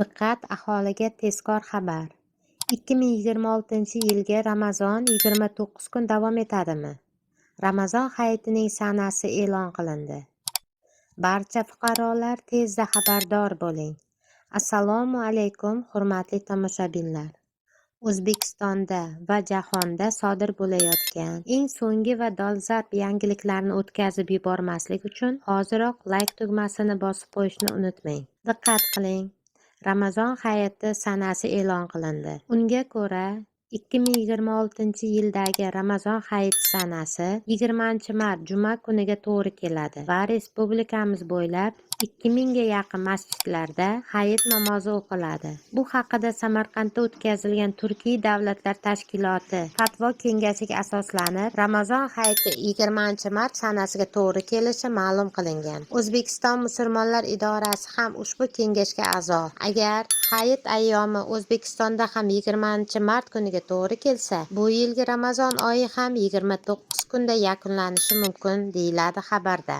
Diqqat, aholiga tezkor xabar! 2026-yilgi Ramazon 29 kun davom etadimi? Ramazon hayitining sanasi e'lon qilindi. Barcha fuqarolar tezda xabardor bo'ling. Assalomu alaykum, hurmatli tomoshabinlar. O'zbekistonda va jahonda sodir bo'layotgan eng so'nggi va dolzarb yangiliklarni o'tkazib yubormaslik uchun hoziroq layk tugmasini bosib qo'yishni unutmang. Diqqat qiling! Ramazon hayiti sanasi e'lon qilindi. Unga ko'ra, 2026-yildagi Ramazon hayiti sanasi 20-mart juma kuniga to'g'ri keladi va respublikamiz bo'ylab 2000 ga yaqin masjidlarda hayit namozi o'qiladi. Bu haqida Samarqandda o'tkazilgan Turkiy davlatlar tashkiloti fatvo kengashiga asoslanib, Ramazon hayiti 20-mart sanasiga to'g'ri kelishi ma'lum qilingan. O'zbekiston musulmonlar idorasi ham ushbu kengashga a'zo. Agar hayit ayyomi O'zbekistonda ham 20-mart kuniga to'g'ri kelsa, bu yilgi Ramazon oyi ham 29 kunda yakunlanishi mumkin, deyiladi xabarda.